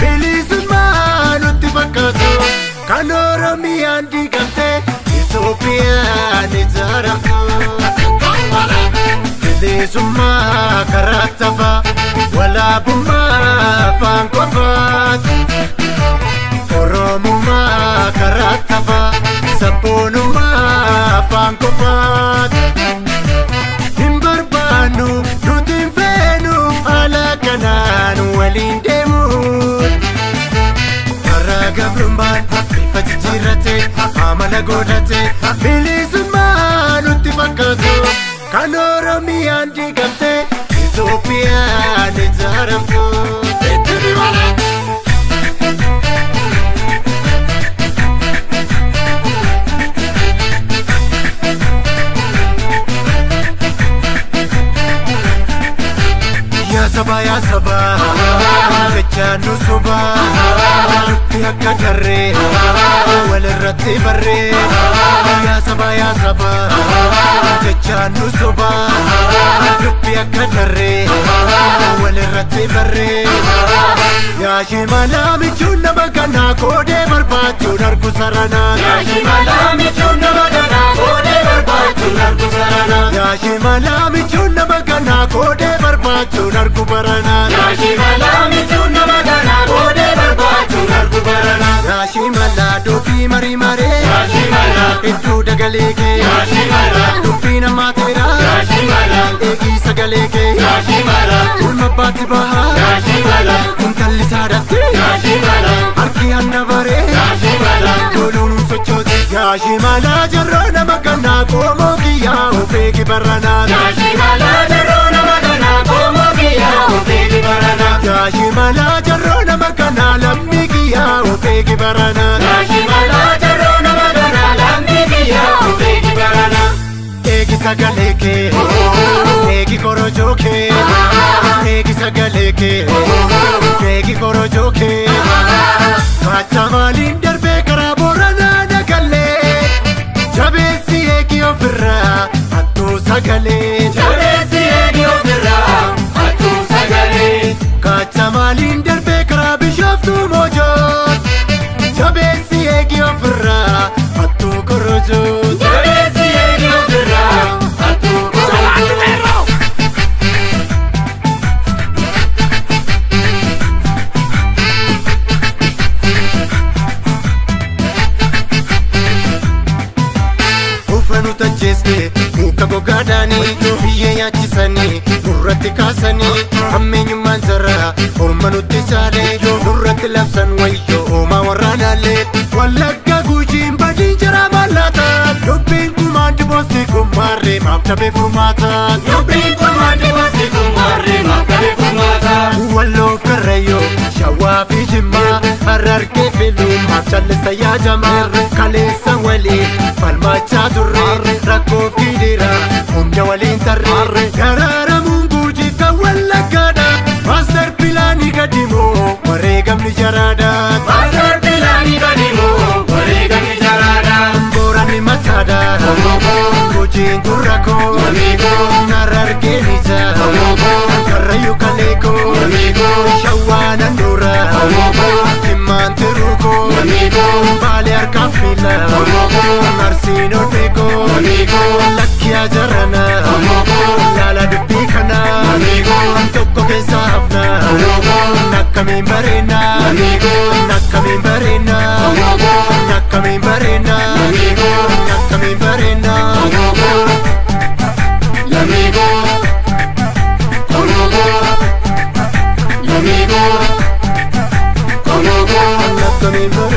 Bilisummaa nutti fakkaatu kan Oromiyaan diigamte Itoophiyaan ijaaramtu. Bilisummaa karaa tafaa walaabummaa afaan qofaati. Oromummaa karaa tafaa sabboonummaa afaan qofaati. Hin barbaannu nuti hin feenu haala kanaan waliin deemu. Karaa gabrummaan bifa jijjiirrate amala godhate bilisummaa nutti fakkaatu kan Oromiyaan diigamte Itoophiyaan ijaaramtu. Yaa saba yaa saba jechaan nu soba dubbii akka tarree walirratti barree. Yaa saba yaa saba jechaan nu soba dubbii akka tarree walirratti barree. Yaa shimalaa michuun nama kanaa koodee barbaachuun argu saranaa. Yaa shimalaa michuun nama kanaa koodee barbaachuun argu saranaa. Yaa shimalaa michuun nama kanaa koodee barbaachuun argu baranaa. Yaa shimalaa michuun nama kanaa koodee barbaachuun argu baranaa. Yaa shimalaa dubbii marii maree. Yaa shimalaa hedduu dagalee kee. Yaa shimalaa dubbii namaa teeraa. Yaa shimalaa eegii sagalee kee. Yaa shimalaa ilma abbaatti bahaa. Yaa shimalaa intalli saadatti. Yaa shimalaa harki hanna baree. Yaa shimalaa loluun sochoote. Yaa shimalaa jarroo nama kanaa qoomoo kiyyaa of eegi baranaa. Yaa shimalaa jarroo nama kanaa qoomoo kiyyaa of eegi baranaa. Yaa shimalaa jarroo nama kanaa lammii kiyyaa of eegi baranaa. Yaa shimalaa jarroo nama kanaa lammii kiyyaa of eegi baranaa. Eegi sagalee kee, eegi korojoo kee, eegi sagalee kee, eegi korojoo kee. Kaachaa maaliin darbee karaa Booranaa dagallee, jabeessi eegi ofirraa hattuu sagalee. Jabeessi eegi ofirraa hattuu sagalee. Kaachaa maaliin darbee karaa Bishooftuu Moojoo, jabeessi eegi ofirraa hattuu korojoo. Jabeessi eegi ofirraa hattuu korojoo. Uffanu tajjeeste muka gogaadhaanii biyyee nyaachisanii nurratti kaasanii hammeenyummaan jaraa orma nutti caalee nurratti labsan wayyoo oomaa warraanaallee. Wallagga Gujiin badiin jaraa mallaata dubbiin kumaan diboosti kummaarree maaf dhabee furmaata. Dubbiin kumaan diboosti kummaarree maaf dhabee furmaata. Walloof Karrayyoo Shawaa fi Jimmaa Harargee filuu maaf callisa yaajamaa kaleessa waliin falmachaa turre rakkoo fiidira hunda waliin tarre garaaramuun Gujiif kan Wallaggaadha maaster pilaanii gadimoo wareegamni jaraadha. Maaster pilaanii gadimoo wareegamni jaraadha. Booranni mataadha Gujiin gurra koo Harargeen ija Karrayyuu kalee koo Shawaan handhuura Jimmaan tiruu koo Baalee harkaaf miila Arsiin onnee koo Lakki ajarana Laala dubbii kana Tokko keessa hafna Akkamiin bareena Akkamiin bareena Akkamiin bareena Akkamiin bareena. Lamigo, Konogo, Lamigo, Konogo. Akkamiin bareena.